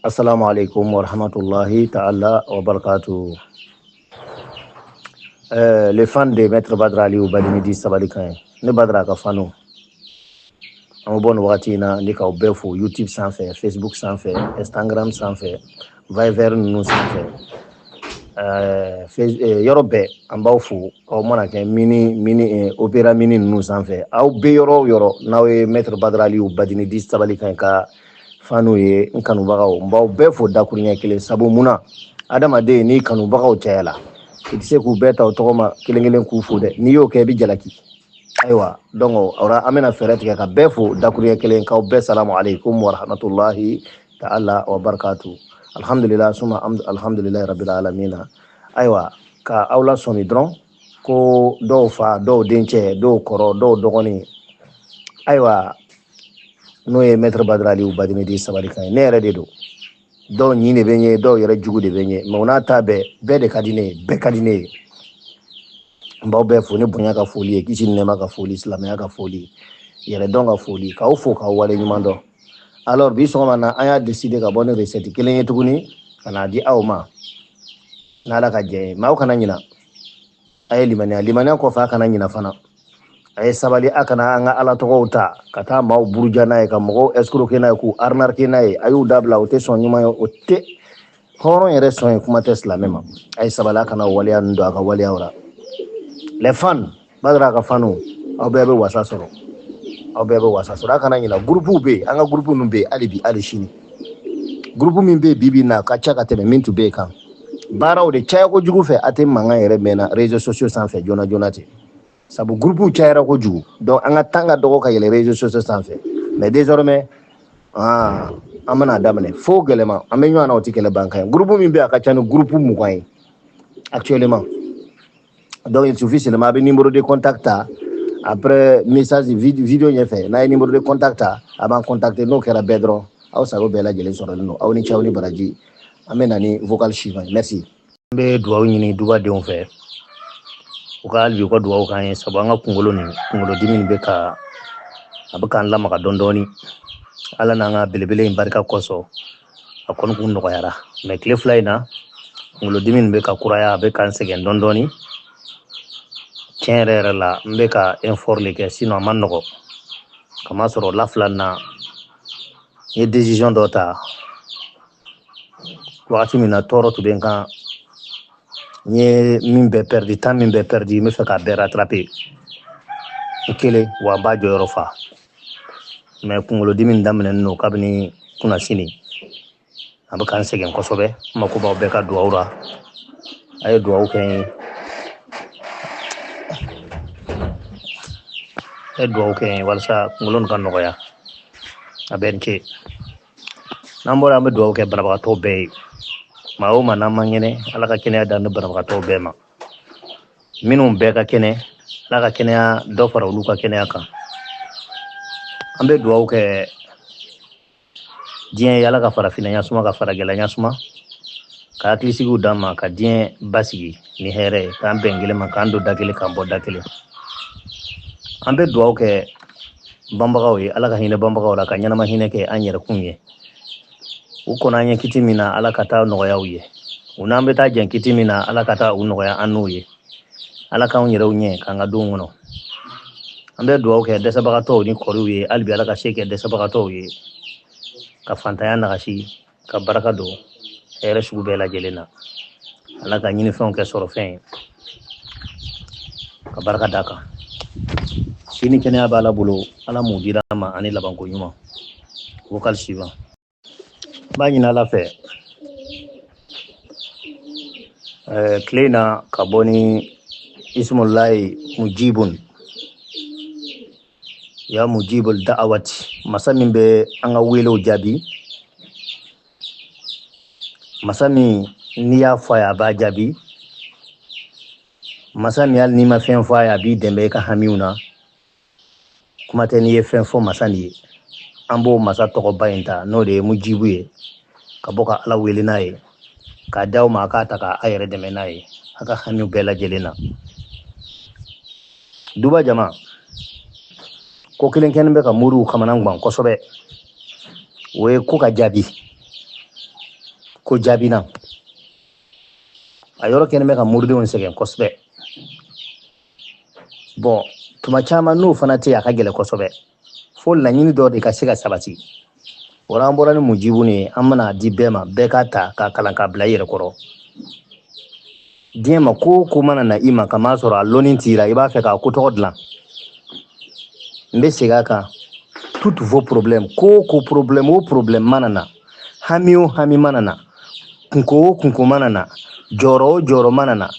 Assalamu alaikum wa rahmatullahi ta'ala wa barakatuh. Les fans de Maître Badra Aliou Badini dit Sabali kan ne Badra ka fanu an bɛ bɔ nin wagati in na ni k'aw bɛɛ fo YouTube sanfɛ, Facebook sanfɛ, Instagram sanfɛ, Viber ninnu sanfɛ, yɔrɔ bɛɛ an b'aw fo. Aw mana kɛ mini mini Opera Mini ninnu sanfɛ, aw bɛ yɔrɔ o yɔrɔ n'aw ye Maître Badra Aliou Badini dit Sabali kan ka fanu ye, n kanubagaw, n b'aw bɛɛ fo dakuruɲɛ kelen. Sabu mun na? Adamaden, n'i kanubagaw cayala, i tɛ se k'u bɛɛ ta o tɔgɔ ma kelen kelen k'u fo dɛ. N'i y'o kɛ, i bɛ jalaki. Ayiwa, donc o la an bɛna fɛɛrɛ tigɛ ka bɛɛ fo dakuruɲɛ kelen, k'aw bɛɛ salamu aleykum wa rahmatulahi ta'ala wa barakatu. Alhamdulillah suma alhamdulillahi rabbil alamina. Ayiwa, ka aw lasɔmi dɔrɔn ko dɔw fa, dɔw dencɛ, dɔw kɔrɔ, dɔw dɔgɔnin, ayiwa, n'o ye Maître Badra Aliou Badini dit Sabali kan ye, ne yɛrɛ de don. Dɔw ɲin de bɛ n ye, dɔw yɛrɛ jugu de bɛ n ye, mais o n'a ta bɛɛ, bɛɛ de ka di ne ye, bɛɛ ka di ne ye. N b'aw bɛɛ fo ni bonya ka foli ye, kisi ni nɛɛma ka foli, silamɛya ka foli, yɛrɛdɔn ka foli, k'aw fo k'aw wale ɲuman dɔn. Alors bi sɔgɔma na, an y'a décider ka bɔ ni recette kelen ye tuguni ka n'a di aw ma n'Ala ka jɛ ye. Mais aw kana ɲina, a ye limaniya. Limaniya kɔfɛ, a kana ɲina fana, a ye sabali. A kana an ka Ala tɔgɔw ta ka taa maaw buruja n'a ye, ka mɔgɔw escroquer n'a ye, k'u arnaquer n'a ye. A y'u dabila, o tɛ sɔn ɲuman ye, o tɛ hɔrɔn yɛrɛ sɔn ye, kuma tɛ silamɛ ma. A ye sabali, a kana waleya ninnu don a ka waleyaw la. Les fans, Badara ka fanu, aw bɛɛ bɛ wasa sɔrɔ, aw bɛɛ bɛ wasa sɔrɔ. A kana ɲina, groupe bɛ yen, an ka groupe ninnu bɛ yen hali bi, hali sini. Groupe min bɛ yen bi bi in na, a ka ca ka tɛmɛ min tun bɛ yen kan. Baaraw de caya kojugu fɛ, a tɛ mankan yɛrɛ mɛnna réseaux sociaux sanfɛ joona joona ten, sabu groupe cayara kojugu. Donc an ka temps ka dɔgɔ ka yɛlɛ réseaux sociaux sanfɛ. Mais désormais, ah, an bɛna daminɛ fo gɛlɛma, an bɛ ɲɔgɔn na, o tɛ kɛlɛ ban kan ye. Groupe min bɛ yen, a ka ca ni groupe 20 ye actuellement. Donc il suffit seulement a bɛ numéro de contact ta après message vidéo ɲɛfɛ. N'a ye numéro de contact ta, a b'an contacter. N'o kɛra bɛɛ dɔrɔn, aw sago bɛɛ lajɛlen sɔrɔlen don. Aw ni ce, aw ni baraji. An bɛ na ni vocal suivant ye. Merci. An bɛ dugawu ɲini dubadenw fɛ, u ka hali bi u ka dugawu k'an ye, sabu an ka kunkolo nin, kunkolodimi nin bɛ ka a bɛ k'an lamaga dɔɔni dɔɔni. Ala n'an ka belebele in barika kosɔn, a kɔni kun nɔgɔyara, mais tile 2 in na, kunkolodimi nin bɛ ka kuraya, a bɛ k'an sɛgɛn dɔɔni dɔɔni. Tiɲɛ yɛrɛ yɛrɛ la, n bɛ ka effort de kɛ, sinon a ma nɔgɔ. Kamasɔrɔ la fila na, n ye décision dɔ ta wagati min na, tɔɔrɔ tun bɛ n kan. N ye min bɛɛ perdu, temps min bɛɛ perdu, n bɛ fɛ k'a bɛɛ rattraper n kelen, wa n b'a jɔyɔrɔ fa. Mais kunkolodimi nin daminɛnen don kabini kunnasini, a bɛ ka n sɛgɛn kosɛbɛ. N mako b'aw bɛɛ ka dugawu la. A ye dugawu kɛ n ye, a ye dugawu kɛ n ye walasa kunkolo nin ka nɔgɔya. A bɛɛ ni ce. N'an bɔra, an bɛ dugawu kɛ banabagatɔw bɛɛ ye. Maa o maa n'an man kɛnɛ, Ala ka kɛnɛya d'an ni banabagatɔw bɛɛ ma. Minnu bɛɛ ka kɛnɛ, Ala ka kɛnɛya dɔ fara olu ka kɛnɛya kan. An bɛ dugawu kɛ diɲɛ ye, Ala ka farafinna ɲasuma, ka faragɛlɛ ɲasuma, ka hakilisigiw d'an ma, ka diɲɛ basigi ni hɛrɛ ye, k'an bɛn kelen ma, k'an don da kelen, k'an bɔ da kelen. An bɛ dugawu kɛ banbagaw ye, Ala ka hinɛ banbagaw la, ka ɲɛnama hinɛ kɛ an yɛrɛkun ye. U kɔnɔ an ye kiti min na, Ala ka taa nɔgɔya u ye. U n'an bɛ taa jɛn kiti min na, Ala ka taa u nɔgɔya an n'u ye. Ala k'anw yɛrɛw ɲɛ k'an ka denw kɔnɔ. An bɛ dugawu kɛ dɛsɛbagatɔw ni kɔriw ye hali bi, Ala ka se kɛ dɛsɛbagatɔw ye, ka fantanya nagasi, ka baraka don hɛrɛ sugu bɛɛ lajɛlen na. Ala ka ɲinifɛnw kɛ sɔrɔfɛn ye, ka baraka d'a kan. Sini kɛnɛya b'Ala bolo, Ala m'o dira an ma ani labanko ɲuman. Vocal suivant. N b'a ɲini Ala fɛ tile in na ka bɔ ni ismulayi mujibun ya mujibul da'awati, masa min bɛ an ka welew jaabi, masa min n'i y'a fɔ a ye a b'a jaabi, masa min hali n'i ma fɛn fɔ a ye a b'i dɛmɛ i ka hamiw na, kuma tɛ n'i ye fɛn fɔ masa nin ye. An b'o masa tɔgɔba in ta, n'o de ye mujibu ye, ka bɔ ka Ala wele n'a ye, k'a d'aw ma, a k'a ta k'a yɛrɛ dɛmɛ n'a ye a ka hamiw bɛɛ lajɛlen na. Duba jama, ko kelen kɛlen bɛ ka moriw kamana gan kosɛbɛ, o ye ko ka jaabi. Ko jaabina a yɔrɔ kɛlen bɛ ka moridenw sɛgɛn kosɛbɛ. Bon, tuma caman n'o fana tɛ yen, a ka gɛlɛn kosɛbɛ fo laɲini dɔ de ka se ka sabati. O la an bɔra ni mujibu nin ye, an bɛna di bɛɛ ma, bɛɛ k'a ta k'a kalan k'a bila i yɛrɛ kɔrɔ. Diɲɛ ma ko o ko mana na i ma, k'a sɔrɔ a lɔnni t'i la, i b'a fɛ k'a ko tɔgɔ dilan. N bɛ segin a kan, tout vos problèmes, ko o ko, problème o problème mana na, hami o hami mana na, kunko o kunko mana na, jɔyɔrɔ o jɔyɔrɔ mana na,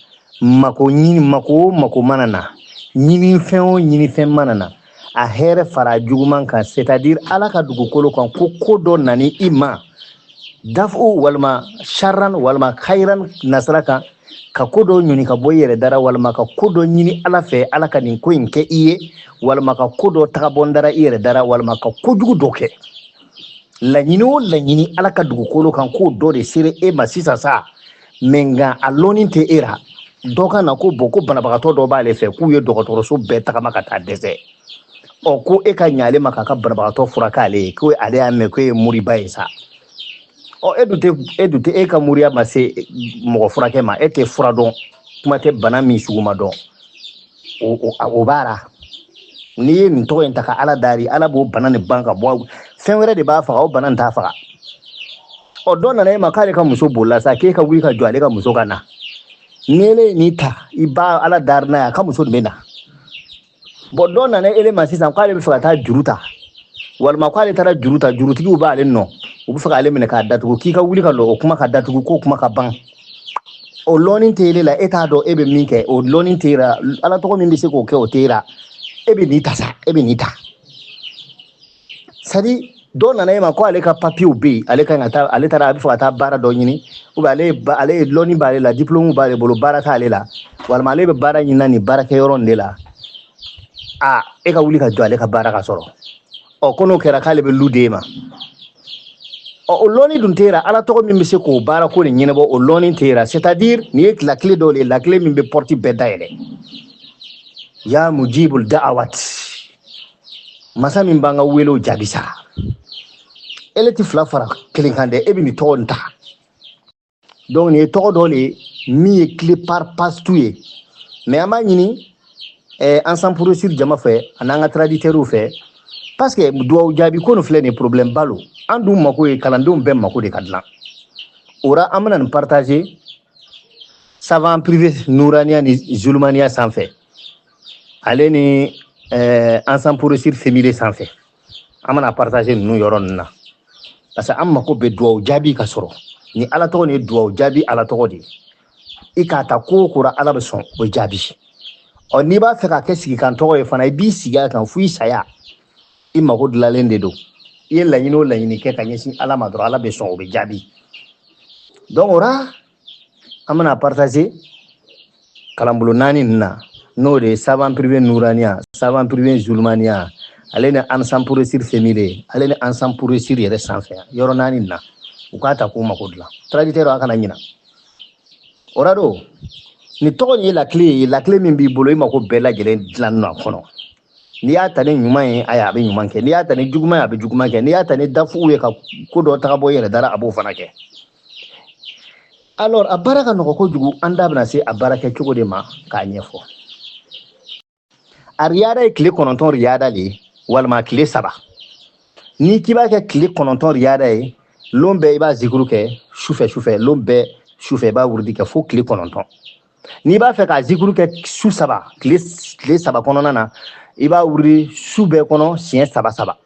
mako ɲini, mako o mako mana na, ɲinifɛn o ɲinifɛn mana na, a hɛrɛ fara a juguman kan, c'est à dire Ala ka dugukolo kan, ko ko dɔ nani i ma, dafu walima sharan walima khairan nasara kan, ka ko dɔ ɲini ka bɔ i yɛrɛ dara, walima ka ko dɔ ɲini Ala fɛ, Ala ka nin ko in kɛ i ye, walima ka ko dɔ taga bɔ n dara i yɛrɛ dara, walima ka kojugu dɔ kɛ, laɲini o laɲini Ala ka dugukolo kan, k'o dɔ de sera e ma sisan sa, mɛ nka a lɔnni tɛ e la. Dɔ ka na ko bɔn, ko banabagatɔ dɔ b'ale fɛ, k'u ye dɔgɔtɔrɔso bɛɛ tagama ka taa dɛsɛ, ɔ ko e ka ɲa ale ma k'a ka banabagatɔ furakɛ ale ye, ko ale y'a mɛn ko e ye moriba ye sa. Ɔ e dun tɛ, e dun tɛ, e ka moriya ma se mɔgɔ furakɛ ma, e tɛ fura dɔn, kuma tɛ bana min sugu ma dɔn, o b'a la. N'i ye nin tɔgɔ in ta ka Ala dari, Ala b'o bana nin ban ka bɔ, fɛn wɛrɛ de b'a faga, o bana nin t'a faga. Ɔ dɔ nana e ma k'ale ka muso bolila sa, k'e ka wuli ka jɔ ale ka muso ka na. Ni ele ye nin ta, i b'a Ala dari n'a ye, a ka muso nin bɛ na. Bɔn, dɔ nana ele ma sisan k'ale bɛ fɛ ka taa juru ta, walima k'ale taara juru ta, jurutigiw b'ale nɔ, u bɛ fɛ k'ale minɛ k'a datugu, k'i ka wuli ka lɔ o kuma ka datugu, k'o kuma ka ban. O lɔnni tɛ ele la, e t'a dɔn e bɛ min kɛ, o lɔnni tɛ e la, Ala tɔgɔ min bɛ se k'o kɛ, o tɛ e la. E bɛ nin ta sa, e bɛ nin ta. C'est à dire dɔw nana e ma ko ale ka papiyew bɛ yen, ale kan ka taa, ale taara, a bɛ fɛ ka taa baara dɔ ɲini, ou bien ale ye lɔnni b'ale la, diplôme b'ale bolo, baara t'ale la, walima ale bɛ baara ɲini na nin baarakɛyɔrɔ nin de la, a e ka wuli ka jɔ ale ka baara ka sɔrɔ. Ɔ ko n'o kɛra k'ale bɛ lu d'e ma. Ɔ o lɔnni dun t'e la, Ala tɔgɔ min bɛ se k'o baara ko nin ɲɛnabɔ, o lɔnni t'e la. C'est à dire nin ye lakile dɔw de ye, lakile min bɛ porte bɛɛ dayɛlɛ. Ya mujibul da'awat, masa min b'an ka welew jaabi sa, ele tɛ fila fara kelen kan dɛ, e bɛ nin tɔgɔ nin ta. Donc nin ye tɔgɔ dɔ de ye min ye clé par passe tout ye. Mais an b'a ɲini Ensemble pour réussir jama fɛ ani an ka traditeurs fɛ, parce que duwawu jaabi ko nin filɛ nin ye, problème ba lo. An dun mako ye kalandenw bɛɛ mako de ka dilan. O la an bɛna nin partager savant privé nuraniya ni zulumaniya sanfɛ, ale ni Ensemble pour réussir féminin sanfɛ. An bɛna partager ninnu yɔrɔ ninnu na, parce que an mako bɛ duwawu jaabi ka sɔrɔ. Ni Ala tɔgɔ nin ye duwawu jaabi Ala tɔgɔ de ye, i k'a ta ko o ko la, Ala bɛ sɔn o jaabi. Ɔ n'i b'a fɛ k'a kɛ sigikan tɔgɔ ye fana, i b'i sigi a kan fo i saya, i mako dilanlen de don. I ye laɲini o laɲini kɛ ka ɲɛsin Ala ma dɔrɔn, Ala bɛ sɔn, o bɛ jaabi. Donc o la an bɛna partager kalanbolo naani ninnu na, n'o de ye savant privé nuraniya, savant privé zulumaniya, ale ni Ensemble pour réussir féminin, ale ni Ensemble pour réussir yɛrɛ sanfɛ. Yɔrɔ naani nin na, u k'a ta k'u mako dilan. Traditeur, a kana ɲina o la. Don nin tɔgɔ nin ye lakile ye, lakile min b'i bolo, i mako bɛɛ lajɛlen dilan a kɔnɔ. N'i y'a ta ni ɲuman ye, ayi, a bɛ ɲuman kɛ. N'i y'a ta ni juguman ye, a bɛ juguman kɛ. N'i y'a ta ni dafuw ye ka ko dɔ taga bɔ i yɛrɛ dara, a b'o fana kɛ. Alors a baara ka nɔgɔ kojugu, an da bɛna se a baara kɛcogo de ma k'a ɲɛfɔ. A riyada ye tile 9 riyada de ye, walima tile 3. N'i k'i b'a kɛ tile 9 riyada ye, lon bɛɛ i b'a zikuru kɛ sufɛ, sufɛ, lon bɛɛ sufɛ i b'a wurudi kɛ fo tile 9. N'i b'a fɛ k'a zikuru kɛ su 3, tile 3 kɔnɔna na, i b'a wurudi su bɛɛ kɔnɔ siɲɛ saba saba,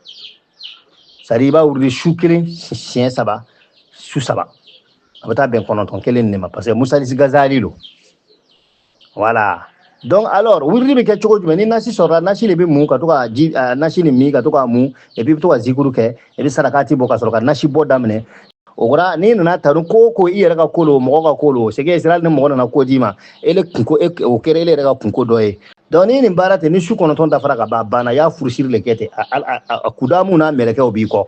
c'est à dire i b'a wurudi su kelen siɲɛ saba, su 3, a bɛ taa bɛn 9 kelen de ma, parce que Musalisi Gazali lo. Voilà. Donc alors wurudi bɛ kɛ cogo jumɛn? Ni nasi sɔrɔla, nasi de bɛ mun ka to ka ji, nasi nin min ka to k'a mun, et puis i bɛ to ka zikuru kɛ, i bɛ sarakati bɔ ka sɔrɔ ka nasi bɔ daminɛ. O kɔrɔ n'i nana tanu ko o ko, i yɛrɛ ka ko lo, mɔgɔ ka ko lo, c'est que sira ni mɔgɔ nana ko d'i ma, ele kunko e o kɛra ele yɛrɛ ka kunko dɔ ye. Donc ni nin baara tɛ, ni su 9 dafara ka ban, a banna, i y'a furusiri le kɛ ten, a kudamu n'a mɛlɛkɛw b'i kɔ.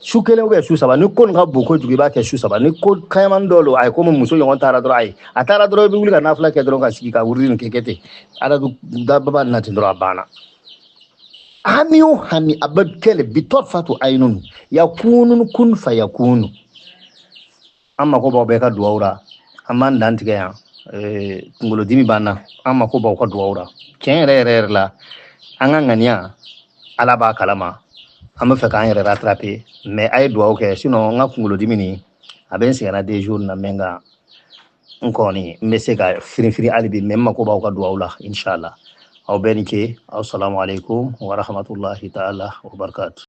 Su kelen ou bien su 3, ni ko nin ka bon kojugu, i b'a kɛ su 3. Ni ko kaɲamani dɔ lo, ayi, komi muso ɲɔgɔn taara dɔrɔn, ayi, a taara dɔrɔn, i bɛ wuli ka nafila kɛ dɔrɔn, ka sigi ka wurudi nin kɛ ten, ala dababa na ten dɔrɔn, a banna. Hami o hami, a bɛ kɛ le bitɔ fatu ayinun yakunun kun fa yakunu. An mako b'aw bɛɛ ka duwawu ra. An b'an dan tigɛ yan. Kunkolodimi b'an na, an mako b'aw ka duwawu ra tiɲɛ yɛrɛ yɛrɛ yɛrɛ la. An ka ŋaniya, Ala b'a kalama, an bɛ fɛ k'an yɛrɛ rattraper, mais a ye duwawu kɛ, sinon n ka kunkolodimi nin a bɛ n sɛgɛnna 2 jours na. Mais nka n kɔni n bɛ se ka firin firin hali bi, mais n mako b'aw ka duwawu la, inshallah. Aw bɛɛ ni ce. Aw salamu alaikum wa rahmatullahi taala wa barakatuh.